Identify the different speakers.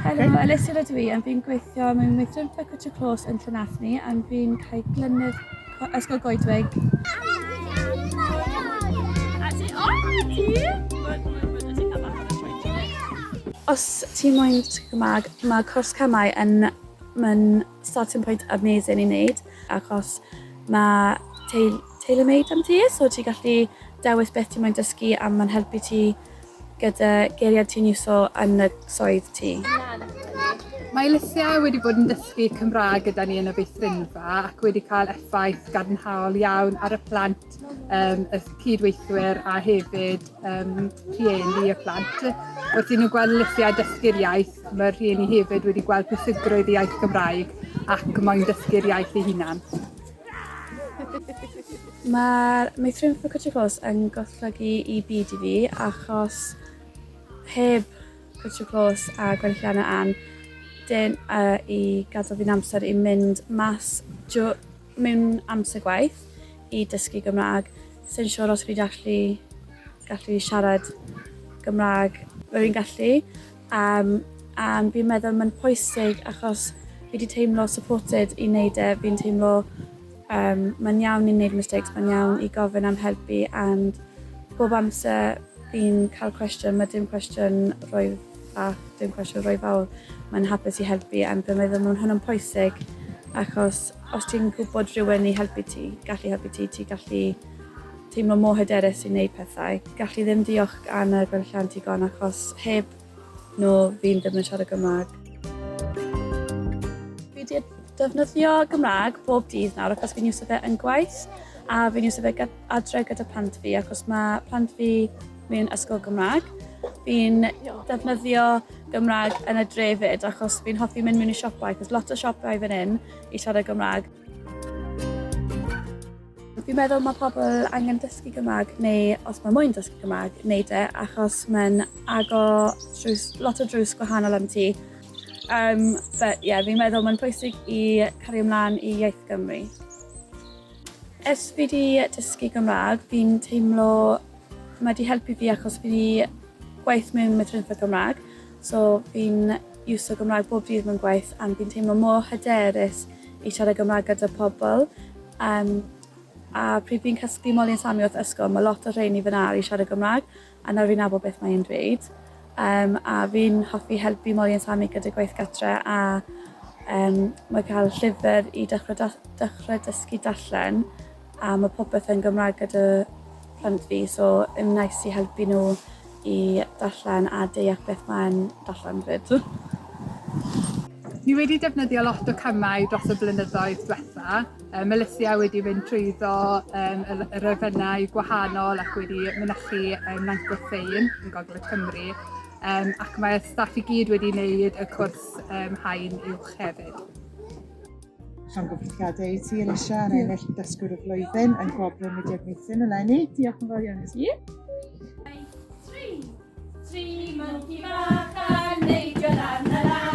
Speaker 1: Helo, Alicia ydw i, a fi'n gweithio mewn meithrinfa Cwtio Clos yn Llanelli, a fi'n cael glynydd Ysgol Goedwig. Os ti'n moyn dysgu Cymraeg, mae cwrs camau yn mae'n starting point amazing i wneud, achos mae tailor-made am ti, so ti'n gallu dewis beth ti'n moyn dysgu a mae'n helpu ti gyda geiriau ti'n iwso yn y swydd ti.
Speaker 2: Mae Alicia wedi bod yn dysgu Cymraeg gyda ni yn y feithrinfa ac wedi cael effaith gadarnhaol iawn ar y plant, um, y cydweithwyr a hefyd um, rhieni y plant. Wrth i nhw gweld Alicia dysgu'r iaith, mae'r rhieni hefyd wedi gweld pwysigrwydd y iaith Gymraeg ac moyn dysgu'r iaith eu hunan.
Speaker 1: Mae'r meithrinfa Cwtio Clos yn golygu i byd i fi achos heb Cwtio Clos a Gwenllian a Ann dyn uh, i gadael fi'n amser i mynd mas mewn amser gwaith i dysgu Gymraeg. Sy'n siŵr os fi gallu, gallu siarad Gymraeg fel fi'n gallu. A fi'n meddwl mae'n pwysig achos fi wedi teimlo supported i wneud e. Fi'n teimlo mae'n iawn i wneud mistakes, mae'n iawn i gofyn am helpu and bob amser fi'n cael cwestiwn, mae dim cwestiwn rhoi fach, dim cwestiwn rhoi fawr, mae'n hapus i helpu and fi'n meddwl mae hwnna'n pwysig achos os ti'n gwybod rhywun i helpu ti, gallu helpu ti, ti gallu teimlo mor hyderus i wneud pethau. Gallu ddim diolch gan y Gwenllian digon achos heb nhw fi'n ddim yn siarad Gymraeg. Fi wedi defnyddio Gymraeg bob dydd nawr achos fi'n iwso fe yn gwaith a fi'n iwso fe adre gyda plant fi achos mae plant fi mewn ysgol Gymraeg. Fi'n defnyddio Gymraeg yn y dre fyd achos fi'n hoffi mynd mewn i siopau achos lot o siopau fan hyn i siarad Gymraeg. Fi'n meddwl mae pobl angen dysgu Gymraeg neu os mae moyn dysgu Gymraeg, wneud e achos mae'n agor drws, lot o drws gwahanol am ti. But yeah, fi'n meddwl mae'n pwysig i cario ymlaen i iaith Gymru. Ers fi wedi dysgu Gymraeg, fi'n teimlo mae wedi helpu fi achos fi wedi gwaith mewn meithrinfa Gymraeg, so fi'n iwso Gymraeg bob dydd mewn gwaith a fi'n teimlo mor hyderus i siarad Gymraeg gyda pobl. A pryd fi'n casglu Molly a Sammy wrth ysgol, mae lot o rheini fyna i siarad Gymraeg, a nawr fi'n nabod beth mae'n dweud. A fi'n hoffi helpu Molly a Sammy gyda gwaith gatre a mae cael llyfr i dechrau, dechrau dysgu darllen a mae popeth yn Gymraeg gyda plant fi, so yn nice i helpu nhw i darllen a deall beth mae'n darllen fyd.
Speaker 2: Ni wedi defnyddio lot o camau dros y blynyddoedd diwetha. Um, Melissa wedi mynd trwyddo um, yr elfennau gwahanol ac wedi mynychu um, Nant Gwrtheyrn yn Gogledd Cymru. Um, ac mae'r staff i gyd wedi wneud y cwrs um, haen uwch hefyd.
Speaker 3: Llongyfarchiadau i ti, Alicia, ar ennill Dysgwr y Flwyddyn yn Gwobrau Mudiad Meithrin eleni.
Speaker 1: Diolch yn fawr iawn i ti.
Speaker 4: 3. Tri mwnci bach a neidio lan a lan.